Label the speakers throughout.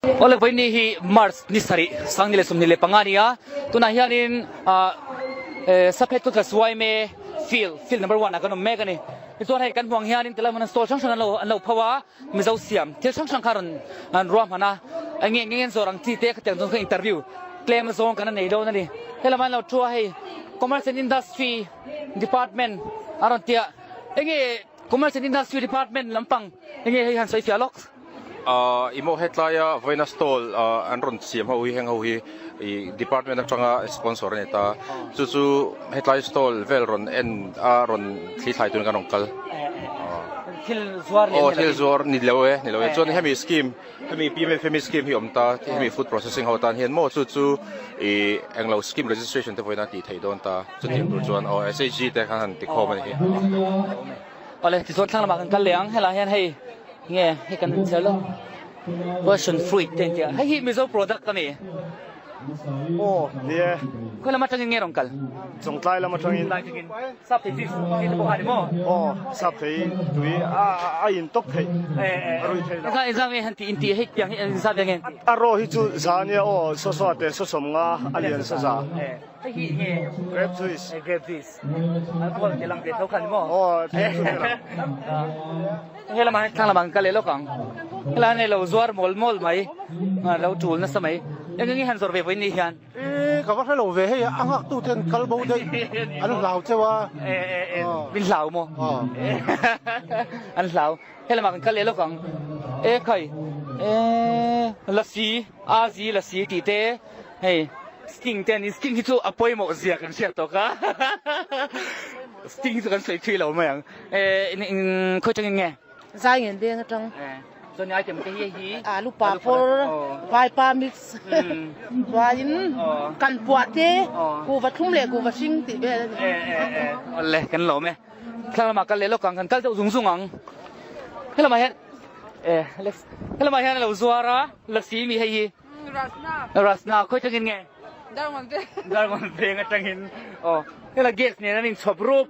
Speaker 1: Awle vawiin hi March ni sarih 2025 a ni a, tunah hianin Saphet Kutla Suaime field, field number one ah kan awm mek a ni. Tichuan hei kan hmuh ang hianin tilai hmun stall hrang hrang an lo pho a, Mizo siam thil hrang hrang kha rawn an ruahman a, eng nge nge an zawr ang chi te khatiang chuan kha interview tlem zawng kan nei dawn a ni. Helam an lo thu a hei Commerce and Industry Department a rawn tia, eng nge Commerce and Industry Department lampang eng nge hei han sawi fiah lawk.
Speaker 2: I maw hetlaia vawiina stall an rawn siam ho hi heng ho hi i department atanga sponsor a ni ta. Chu chu hetlai stall vel rawn en a rawn thli thlai turin kan rawn kal.
Speaker 1: Thil zuar
Speaker 2: Aw thil zuar ni lo e ni lo e. Chuan hemi scheme hemi PMFME scheme hi awm ta hemi food processing ho tan hian maw chu chu i englo scheme registration te vawiina tih theih dawn ta. Chutiang tur chuan aw SHG te khan han ti khawm a ni hi.
Speaker 1: Awle tichuan thlang lamah kan kal leh ang helaiah hian hei nge hei kan inchhiar lo passion fruit te an ti a hei hi Mizo product a ni.
Speaker 3: Aw ni e.
Speaker 1: Khawi lam atangin nge rawn kal?
Speaker 3: Chawngtlai lam atangin.
Speaker 1: Chawngtlai atangin sap thei juice tih te pawh kha a ni maw?
Speaker 3: Aw sap thei tui a a in tawp theih a rui theih loh.
Speaker 1: Engzah nge han tih in tih hei tiang hi engzah vel nge an tih?
Speaker 3: A raw hi chu za ania aw saw saw te saw sawm nga a lian sa za.
Speaker 1: Hei hi nge?
Speaker 3: Grape juice.
Speaker 1: Grape juice. Alcohol ti lang ve tho kha ni maw?
Speaker 3: Aw, thil chu ti lang.
Speaker 1: He lamah hian thlang lamah kan kal leh lawk ang. Helai hian hei lo zuar mawl mawl mai, lo tul nasa mai. Eng eng nge han zawrh ve vawiin ni hian?
Speaker 4: E, ka va hre lo ve, hei a nghaktu ten kal bo daih an hlau cheu a.
Speaker 1: E, e, e, min hlau maw? An hlau. He lamah kan kal leh lawk ang. E khai, e, lasi, azi lasi tih te, Hei sting te a ni, sting hi chu a pawimawh zia kan hriat tawk a, sting hi chu kan sawi thui lo mai ang. Eh khawi tangin nge?
Speaker 5: Zai ngen veng atang.
Speaker 1: Eh chuan item te hi hi
Speaker 5: alu papor, vaipa mix, chuanin kan puah te, kuhva thlum leh kuhva hring tih vel a ni.
Speaker 1: Eh eh eh awle kan lawm e. Thlang lamah kal leh lawk ang, kan kal deuh zung zung ang. Helamah hian eh helamah hian a lo zuar a, lasi mi hei hi.
Speaker 6: Rasna.
Speaker 1: Rasna khawi tangin nge?
Speaker 6: Darngawn veng.
Speaker 1: Darngawn veng atangin. Aw. Hela gas nen an inchhawp rup.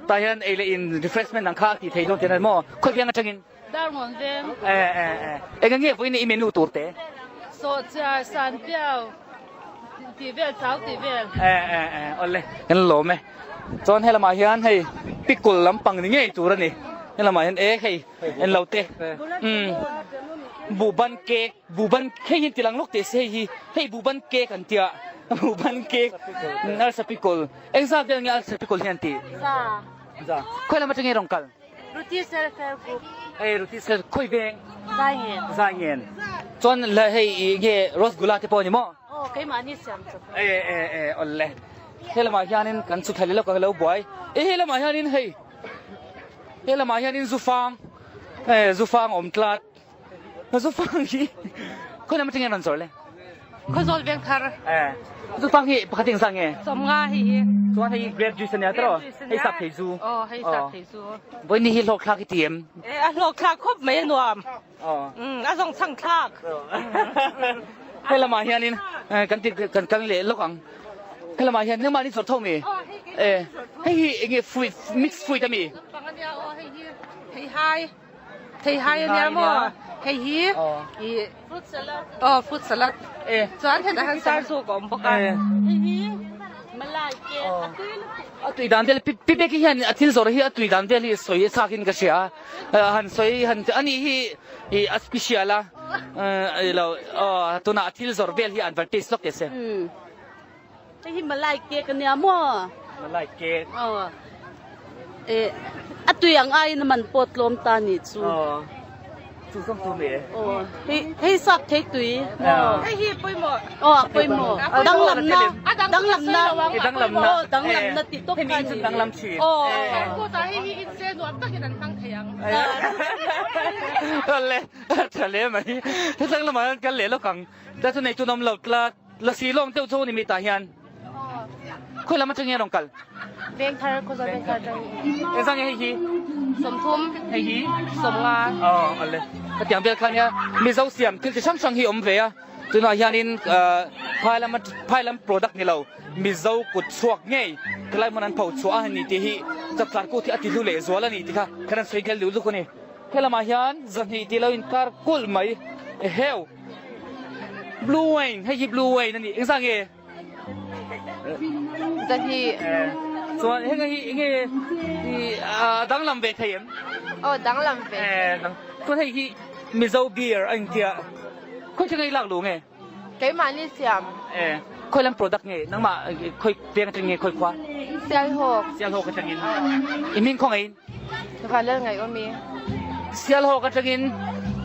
Speaker 1: Tah hian ei leh in refreshment ang kha a tih theih dawn tih a ni maw? Khawi veng atangin?
Speaker 6: Darngawn veng.
Speaker 1: Eh eh eh. Eng nge vawiin i menu tur te?
Speaker 6: Sawhchiar, Sanpiau, tih vel, chau tih vel.
Speaker 1: Eh eh eh. Awle. Kan lawm e. Chuan helamah hian hei pickle lampang ni ngei tur a ni. Helamah hian e hei en lo te. Umm. Buhban cake. Buhban hei hi tilang lawk teh se hei hi hei buhban cake an tia buhban cake arsa pickle engzat vel nge arsa pickle hi an tih
Speaker 5: Za
Speaker 1: za khawi lam atang nge rawn kal
Speaker 5: Ruti self help group
Speaker 1: hei ruti self khawi veng
Speaker 5: Zai ngen
Speaker 1: Zai ngen chuan la hei i nge rosgula te pawh a ni maw
Speaker 5: Aw keimahni siam chawp
Speaker 1: e e e awle he lamah hianin kan chu thla leh lawk a lo buai e he lamah hianin hei he lamah hianin zufang e zufang awm tlat Zufang hi khawi lam atangin rawn zawrh le?
Speaker 6: Khawzawl veng thar.
Speaker 1: Eh, zufang hi pakhat eng zah nge?
Speaker 6: Sawmnga hei hi.
Speaker 1: Chuan hei grape juice ania tiraw? Hei sap thei zu.
Speaker 6: Aw, hei sap thei zu.
Speaker 1: Vawiin ni hi hlawk thlak i ti em?
Speaker 6: Eh, a hlawk thlak khawp mai a nuam.
Speaker 1: Aw.
Speaker 6: A zawng chhang thlak.
Speaker 1: Hei lamah hianin kan ti kan kal leh lawk ang. Hei lamah hian engmah ni zawrh tho mi? Eh, hei hi enge fruit mix fruit ami?
Speaker 6: Lampang ania aw hei hi thei hai. Thei hai ania maw? Hei hi i fruit salad. Aw fruit salad. Chuan hetah hian sar chu ka awm bawk a. Hei hi malai ke a tui lutuk.
Speaker 1: A tui dan vel pi pek hian a thil zawrh hi a tui dan vel hi sawi a chak in ka hria a. Han sawi han ani hi i a special a. Lo aw tunah a thil zawrh vel hi advertise lawk teh se.
Speaker 6: Hei hi malai cake ania maw?
Speaker 1: Malai cake.
Speaker 6: Aw. Eh, a tui ang aiin a man pawh tlawm ta nih chu.
Speaker 1: Aw. Chu zawng chu mi e.
Speaker 6: Aw. Hei hei sap thei tui. Aw. Hei hi pawimawh. Aw, a pawimawh. Danglamna. Danglamna.
Speaker 1: Danglamna.
Speaker 6: Aw, danglamna ti tawp
Speaker 1: Hei mi chu danglam thin.
Speaker 6: Aw. Kawtah hei hi in se nuam takin an hmang thei ang.
Speaker 1: Awle, a tha hle mai. Hetiang lamah hian kal leh lawk ang. Tlai chu nei chu an awm lo tlat. Lasi lawng deuh chu ni mi tah hian khawi lam atangin a rawn kal?
Speaker 5: Vengthar, Khawzawl Vengthar atangin.
Speaker 1: Engzah nge hei hi?
Speaker 5: 30.
Speaker 1: Hei hi?
Speaker 5: 50.
Speaker 1: Aw, ale. Hetiang vel khan hian Mizo siam thil chi hrang hrang hi awm ve a. Tunah hianin phai lam phai lam product ni lo Mizo kut chhuak ngei helai hmun an pho chhuah a ni tih hi chapchar kut hi a ti hlu leh zual a ni tih kha kan han sawi nghal luh luk a ni. Helamah hian zahnih tih lo inkar kulh mai. Eheu! Blue wine hei hi blue wine a ni engzah nge?
Speaker 7: Zahnih.
Speaker 1: Chuan heng hi enge a danglam ve thei em?
Speaker 7: Aw danglam ve.
Speaker 1: Chuan hei hi Mizo beer a intia khawi thleng ei lak lu nge?
Speaker 7: Keimahni siam.
Speaker 1: Khawi lam product nge? Nangmah khawi peng atang nge khawi khua?
Speaker 7: Sialhawk.
Speaker 1: Sialhawk atangin. I hming khaw ngeiin?
Speaker 7: Vanlal Ngaihawmi.
Speaker 1: Sialhawk atangin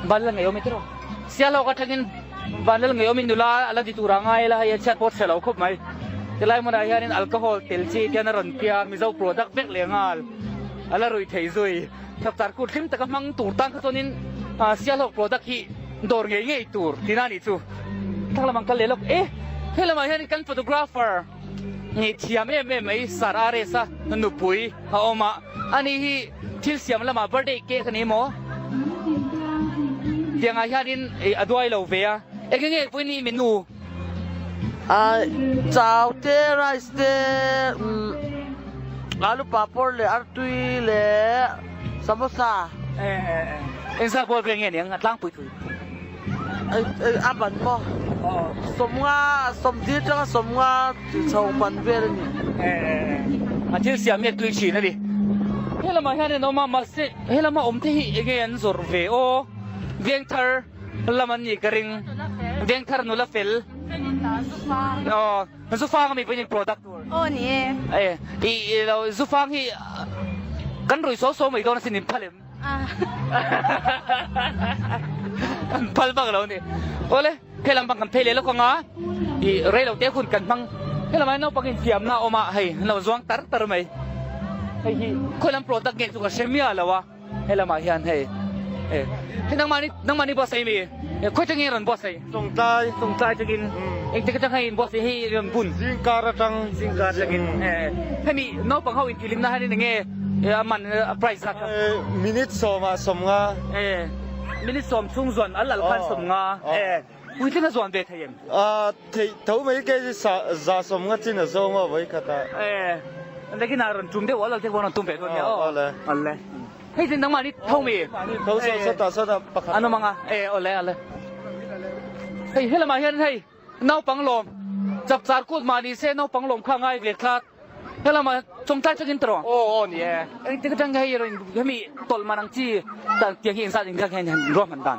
Speaker 1: Vanlal Ngaihawmi tiraw? Sialhawk atangin Vanlal Ngaihawmi nula a la ti tur a ngai la hei a chhiat pawh chhe lo khawp mai. Tilai hmunah hianin alcohol tel chi te hian a rawn pia Mizo product vek leh nghal a la rui thei zui. Chapchar kut hlim taka hmang tur tan kha chuanin Sialhawk product hi dawr ngei ngei tur tina a nih chu. Thlang lamah an kal leh lawk e. He lamah hian kan photographer ngei thiam em em mai Sir RS a nupui a awm a. Ani hi thil siam lamah birthday cake a ni maw? Tiangah hianin a duai lo ve a. Enge nge vawiin i menu?
Speaker 8: Chau te, rice te, alu papawr leh artui leh samosa.
Speaker 1: Engzat bawr vel nge niang a tlangpui thui?
Speaker 8: A ban maw? Sawmnga, sawmtir atanga sawmnga chho ban vel a ni.
Speaker 1: A thil siam hi a tui thin a ni. He lamah hian an awm a, mahse he lama awm te hi enge an zawrh ve aw? Vengthar. Lam an nih ka ring. Vengthar nula fel. Aw, zufang ami pawhin product tur.
Speaker 7: Aw ni e.
Speaker 1: E, i i lo zufang hi kan rui so so mai dawn asin in phal em? An phal vak lo ni. Awle, he lam pang kan phei leh lawk anga i rei lo te hun kan hmang. He lamah hian naupang infiamna a awm a, hei an lo zuang tar tar mai. Hei hi khawi lam product nge chu ka hre miah lo a. He lamah hian hei eh hei nangmahni nangmahni buatsaih mi eh khawi tangin rawn buatsaih?
Speaker 3: Chawngtlai.
Speaker 1: Chawngtlai tangin engtik atang hei in buatsaih hei rawn bun?
Speaker 3: Zingkar atang.
Speaker 1: Zingkar atangin eh hemi naupang ho intihhlimna hian enge a man a price zat kha?
Speaker 3: Minute sawmah sawmnga.
Speaker 1: Eh minute sawm chhung zuan al al khan sawmnga eh puitling a zuan ve thei em?
Speaker 3: Theih tho mai kei za sawmnga chin a zawng a vawikhat ah.
Speaker 1: Eh lekin a rawn tum deuh al al te pawh rawn tum ve dawn nia aw.
Speaker 3: Awle.
Speaker 1: Awle. Hei tin nangmah ni tho mi.
Speaker 3: Tho saw sawtah sawtah pakhat.
Speaker 1: An awm ang a eh awle awle. Hei helamah hian hei naupang lawm chapchar kut mah ni se naupang lawm kha a ngai ve tlat. Helama chawngtlai tangin tawh.
Speaker 9: Aw aw ni e.
Speaker 1: Engtik atang hei rawn hemi tawlh man ang chi dan tiang hi engzat engzat hian han ruahman dan.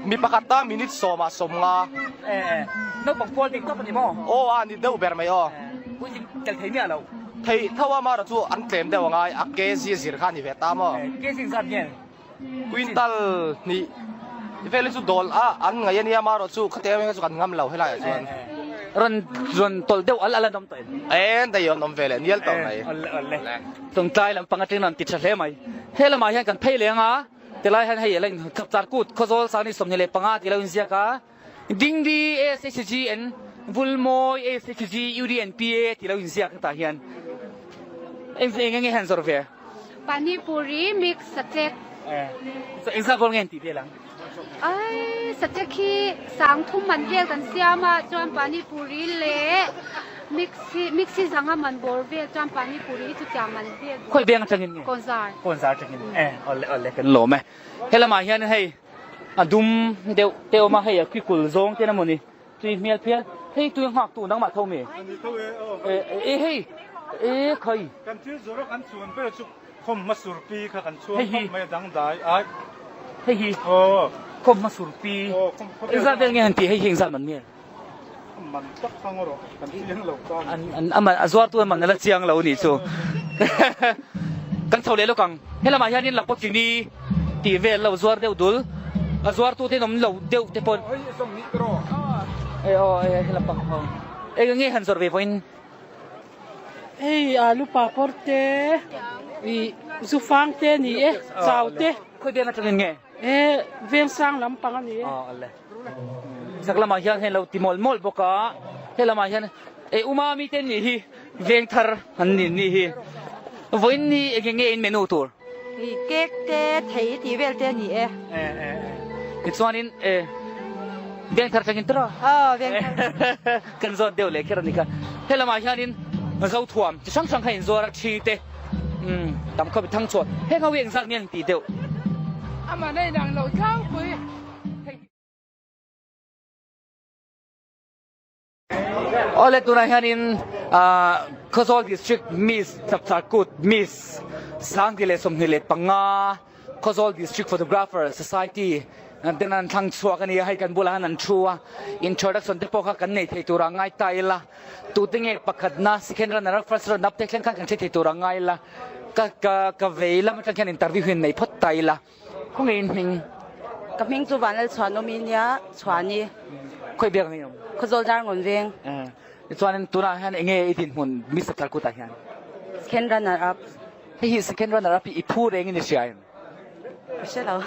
Speaker 9: Mi pakhat ta minute sawmah sawmnga.
Speaker 1: Eh naupang pual bik tawp a ni maw?
Speaker 9: Aw a ni deuh ber mai aw.
Speaker 1: Puitling tel thei miah lo.
Speaker 9: Thei tho a mara chu an tlem deuh angai a kg zir kha a ni ve ta maw?
Speaker 1: Kg engzat nge?
Speaker 9: Quintal hnih vel hi chu dawl a an ngaih a nia marawh chu khatiang em em kha chu kan ngam lo helai ah chuan.
Speaker 1: Rawn rawn tawlh deuh al al an awm tawh em?
Speaker 9: En daih an awm ve leh nial tawh mai.
Speaker 1: Awle awle. Chawngtlai lam panga teng an ti tha hle mai. He lamah hian kan phei leng a, tilai hian hei a la in chapchar kut Khawzawl Sangni 25 tih lo inziak a, Dingdi SHG and Vulmawi SHG UDNPA tih lo inziak hetah hian eng eng nge han zawrh ve?
Speaker 10: Pani puri mix satlek.
Speaker 1: Engzat bawr nge an tih vel ang?
Speaker 10: Ai satlek hi sang thum man vel kan siam a chuan pani puri leh mix hi mix hi zanga man bawr vel chuan pani puri hi chutiang man vel.
Speaker 1: Khawi veng atangin nge?
Speaker 10: Kawnzar.
Speaker 1: Kawnzar atangin e awle awle kan lawm e. Helamah hian hei a dum deuh te awm a hei a kikul zawng te emaw ni. Tui hmel phian. Hei tui nghak tu nangmah tho mi. E hei e khai.
Speaker 3: Kan thil zawrh a kan chhuan ber chu khawm hma surpi kha kan chhuang khawp mai a dangdai ai.
Speaker 1: Hei hi khawm hma surpi. Engzat vel nge han tih hei hi engzat man nge?
Speaker 3: Man tak thang rawh kan chiang lo ta.
Speaker 1: An an a man a zuar tu man ala chiang lo nih chu. Kan chho leh lawk ang. Helamah hianin Lakpawchini tih vel lo zuar deuh dul. A zuar tu te in awm lo deuh te pawh. E aw e helam pang ho. Eng nge han zawrh ve pawhin.
Speaker 5: Hei alu papawr te i zufang te ni e chau te.
Speaker 1: Khawi veng atangin nge?
Speaker 5: E vengsang lampang a ni e.
Speaker 1: Aw ale. Chak lamah hian hei lo ti mawlh mawlh bawk a, he lamah hian eh uma mite an nih hi veng thar an ni nih hi vawiin ni eng eng nge in menu tur?
Speaker 7: Hei cake te thei tih vel te a ni e.
Speaker 1: Eh eh eh tichuanin eh veng thar thlengin tawrh a?
Speaker 7: Aw veng thar.
Speaker 1: Kan zawt deuh leh kher a ni kha. He lamah hianin Zothuam chi hrang hrang kha inzuar a thi te umm tam khawp i thang chhuah heng ho hi engzat nge an tih deuh?
Speaker 5: Amah na inang lo tlangpui.
Speaker 1: Awle tunah hianin Khawzawl District Miss Chapchar Kut Miss 2025 Khawzawl District Photographer Society ten an thlang chhuak a ni a, hei kan bulah hian an thu a, introduction te pawh kha kan nei thei turah ngai ta ila, tute nge pakhatna second runner up first runner up te thleng khan kan hre thei turah ngai ila, ka ka ka vei lam atang hian interview hi an nei phawt ta ila. Khawnge in hming?
Speaker 11: Ka hming chu Vanlal Chhuanawmi nia, Chhuani.
Speaker 1: Khawi biak nge awm?
Speaker 11: Khawzawl Darngawn veng.
Speaker 1: Tichuanin tunah hian enge i dinhmun Mister Tlarkut ah hian?
Speaker 11: Second runner up.
Speaker 1: Hei hi second runner up hi i phu reng in i hria em?
Speaker 11: Ka hre lo.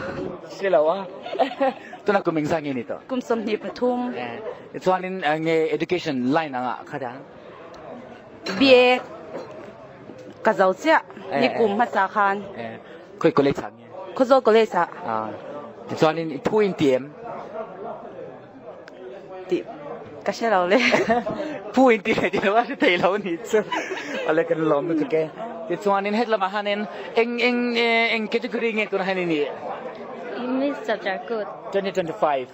Speaker 1: Hre lo a? Tunah kum engzah nge ni tawh?
Speaker 11: Kum 23.
Speaker 1: Tichuanin enge education line angah kha dah?
Speaker 11: BA ka zo chiah ni kum hmasa khan.
Speaker 1: Khawi college ah nge?
Speaker 11: Khawzawl college ah.
Speaker 1: Ah, tichuanin i phu in ti em?
Speaker 11: Tih ka hre lo le.
Speaker 1: Phu in ti leh ti lo a hre thei lo ni chu. Awle kan lawm lutuk e. Tichuanin hetlama hianin eng eng eng category nge tunah hian i nih?
Speaker 12: Miss Chapchar Kut.
Speaker 1: 2025.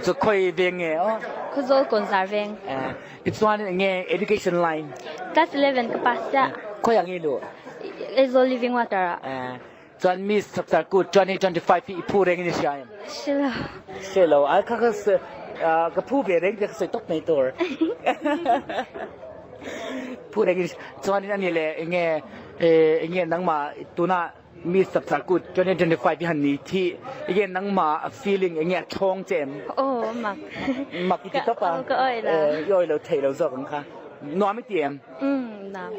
Speaker 1: Chu khawi veng nge aw?
Speaker 12: Khawzawl Kawnzar veng.
Speaker 1: Tichuan enge education line?
Speaker 12: Class 11 ka pass chiah.
Speaker 1: Khawiah nge luh?
Speaker 12: Aizawl Living Water ah.
Speaker 1: Chuan Miss Chapchar Kut 2025 hi i phu reng in i hria em?
Speaker 12: Hre lo.
Speaker 1: Hre lo. A kha kha ka phu ve reng te ka sawi tawp mai tur. Phu reng in chuan ani le enge enge nangmah tunah Miss Chapchar Kut 2025 hi han ni thi enge nangmah feeling enge a thawng che em?
Speaker 12: Aw mak.
Speaker 1: Mak i ti tawp a.
Speaker 12: Ka awi lo.
Speaker 1: I awi lo thei lo zawk ang kha. Nuam i ti em?
Speaker 12: Umm nuam.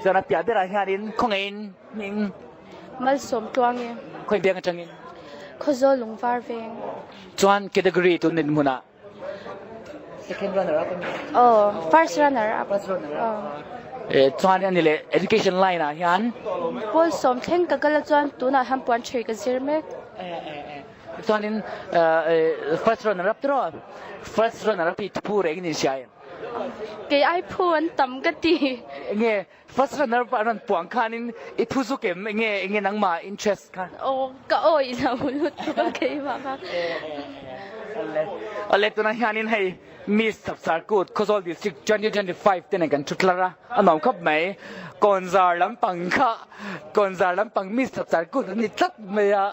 Speaker 1: Chuan a piah berah hianin khawngaihin hming.
Speaker 13: Malsawm tluang e.
Speaker 1: Khawi veng atangin?
Speaker 13: Khawzawl lungvar veng.
Speaker 1: Chuan category tun din hmunah Second runner up ani.
Speaker 13: Oh, first runner up.
Speaker 1: First runner up. Oh. Eh, chuan ani le education line ah hian.
Speaker 13: Paul som thleng ka kala chuan tunah hian puan threi ka zir mek.
Speaker 1: Eh eh eh. Chuanin first runner up tiraw? First runner up hi thu reng in in hria em?
Speaker 13: Kei ai phu an tam ka ti.
Speaker 1: Enge First runner up an rawn puang khanin i thu zuk em? Enge enge nangmah interest kha?
Speaker 13: Aw ka awih lo lutuk a keimah kha.
Speaker 1: Awle awle tunah hianin hei Miss Chapchar Kut Khawzawl District 2025 te nen kan thu tlar a, a nuam khawp mai. Kawnzar lampang kha Kawnzar lampang Miss Chapchar Kut an ni tlat mai a,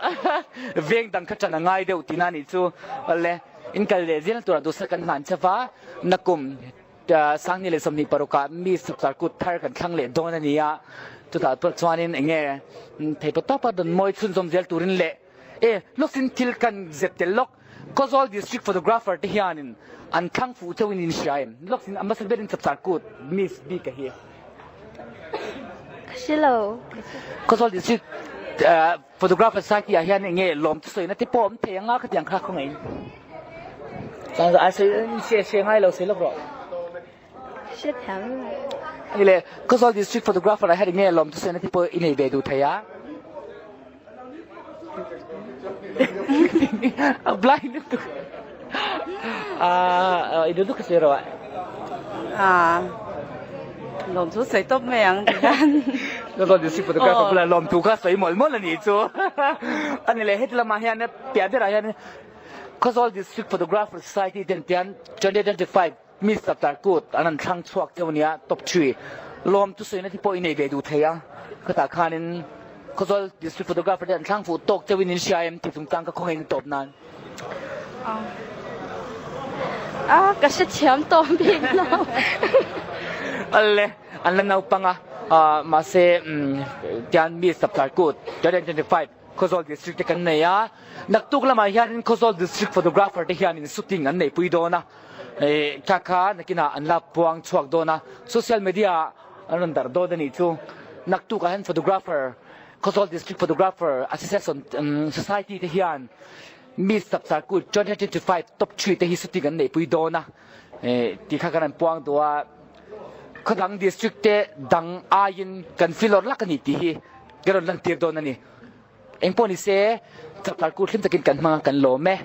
Speaker 1: veng dang kha ṭan a ngai deuh tihna a nih chu. Awle in kal leh zel turah duhsak kan hlan chauh va, nakum 2026ah Miss Chapchar Kut thar kan thlang leh dawn a ni a, chutah pawh chuanin eng nge theipaw tawpa dawn mawi chhunzawm zel turin leh e lawkin thil kan zep tel lawk. Khawzawl District Photographer te hianin an thlang fuh chauhin in hria em? Lawkin a hmasa berin Chapchar Kut Miss bik a hi.
Speaker 12: Ka hre lo.
Speaker 1: Khawzawl District Photographer Society ah hian eng nge lawm thusawi te pawh awm thei anga khatiang kha khawngaih in. Chuan a sawi hre hre ngai lo sawi lawk rawh.
Speaker 12: Hre thiam lo.
Speaker 1: Ani le Khawzawl District Photographer ah hian eng nge lawm thusawi te pawh i nei ve duh thei a. A blind lutuk. Ah i duh duh kha sawi rawh.
Speaker 11: Ah lawm chu sawi tawp mai ang ti hian.
Speaker 1: Khawzawl District Photographer bulah lawm thu kha sawi mawlh mawlh a nih chu. Ani le heti lamah hian piah berah hian Khawzawl District Photographer Society ten tian 2025 Miss Chapchar Kut an an thlang chhuak cheu nia top three lawm chu sawina te pawh i nei ve duh thei a khatah khanin Khawzawl District Photographer te an thlang fuh tawk cheuin in hria em tih chungchang ka khawngaih na tawp nan.
Speaker 13: A ka hrethiam tawh bik lo.
Speaker 1: Awle an la naupang a mahse tian Miss Chapchar Kut 2025 Khawzawl District te kan nei a, naktuk lamah hianin Khawzawl District Photographer te hianin shooting an neihpui dawn a, kha kha nakinah an la puang chhuak dawn a, social media ah an rawn darh dawn a nih chu. Naktukah hian photographer, Khawzawl District Photographer Association Society te hian Miss Chapchar Kut 2025 top 3 te hi shooting an neihpui dawn a, tih kha kan rawn puang duh a. Khawdang District te dang aiin kan filawr lak a ni tih hi ka rawn lantir dawn a ni. Engpawh ni se, Chapchar Kut hlim takin kan hmang a, kan lawm e.